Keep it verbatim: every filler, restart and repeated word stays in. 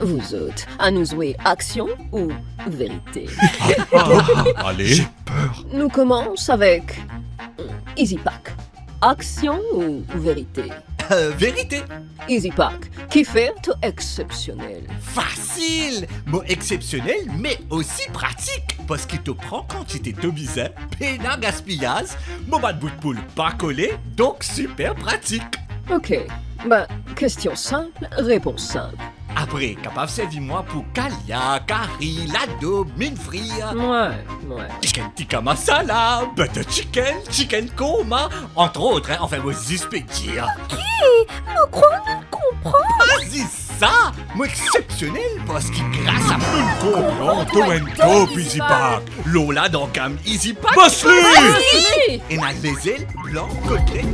Vous autres, anou zwe aksion ou verite? Ah, ale. J'ai peur. Nou koumans avek, euh, Easy Pack. Aksion ou verite? Euh, verite. Easy Pack, kifer to exsepsionel? Fasil! Mo exsepsionel, me osi pratik, parski to pran kantite to bizin, pena gaspiyaz, mo bann bout poul pa kole, donk siper pratik. Ok, be, kestion sinp, repons sinp. Apre, kapav servi mwa pou kalia, kari, ladob, minn frir. Mwa, mwa. Chicken tikka masala, butter chicken, chicken korma, entre autres, hein, anfin, mo zis pe dir. Ok, mo krwar nou konpran. Pa zis sa, mo exsepsionel parski gras a nou konpran to enn top Easy Pack. Lor la dan gam Easy Pack. Bas li! Bas li! Ena lezel, blan, kotlet,